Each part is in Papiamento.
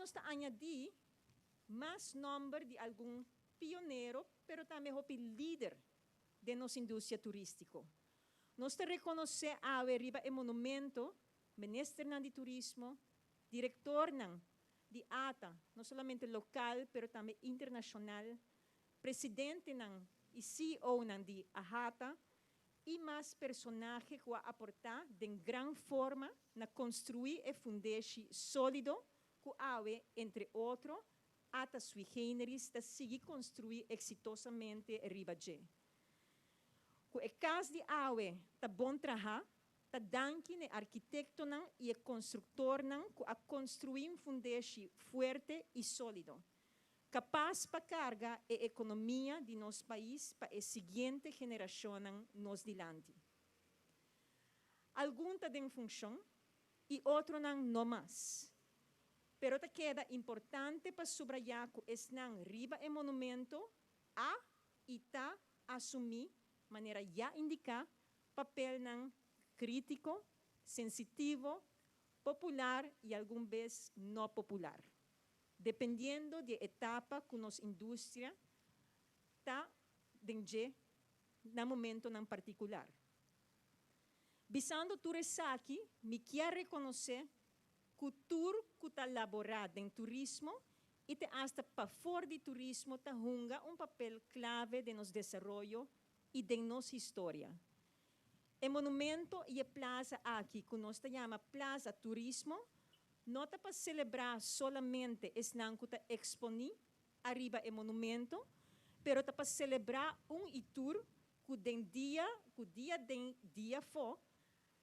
nos ta añadi mas nomber di algun pionero, pero tambe hopi lider den nos industria turistico. Nos ta reconoce awe riba e monumento ministernan di turismo, directornan di ATA, no solamente local, pero tambe internacional, presidentenan y CEOnan di AHATA y mas personahe cu a aporta den gran forma na construi e fundeshi solido cu awe, entre otro, ATA Sui Generis ta sigui construi exitosamente riba dje. Cu e cas di awe ta bon traha, ta danki na e arkitectonan y e constructornan cu a construi un fundeshi fuerte y solido, capas pa carga e economia di nos pais pa e siguiente generacionnan nos dilanti. Algun ta den funcion y otronan no mas. Pero ta keda importante pa subraya cu esnan riba e monumento a y ta asumi, manera ya indica, papelnan critico, sensitivo, popular y algun bes no popular, dependiendo di e etapa cu nos industria ta den dje na momentonan particular. Bisando tur esaki, mi kier reconoce cu tur cu ta labora den turismo y te hasta pafor di turismo ta hunga un papel clave den nos desaroyo y den nos historia. E monumento y e plaza aki cu nos ta yama Plaza Turismo no ta pa celebra solamente esnan cu ta exponi ariba e monumento, pero ta pa celebra un y tur cu den dia cu dia den dia afo,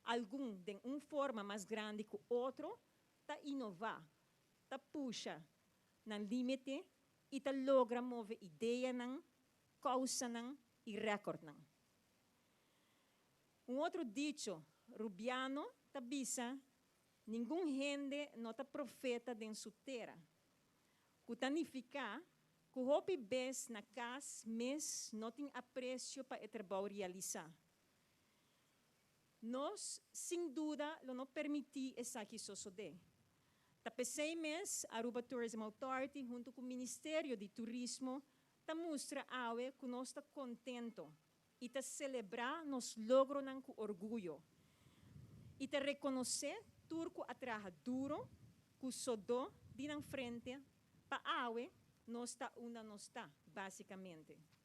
algun den un forma mas grandi cu otro, ta inova, ta pusha nan limite y ta logra move ideanan, causanan y recordnan. Un otro dicho Rubiano ta bisa, Ningun hende no ta profeta den su tera, cu ta nifica cu hopi bes na cas mes no tin aprecio pa e trabou realisa. Nos, sin duda, lo no permiti esaki sosode. Ta p'esey mes Aruba Tourism Authority hunto cu Ministerio di Turismo ta mustra awe cu nos ta contento y ta celebra nos logronan cu orguyo y ta reconoce tur cu a traha duro cu sodo di nan frente pa awe nos ta unda nos ta, basicamente.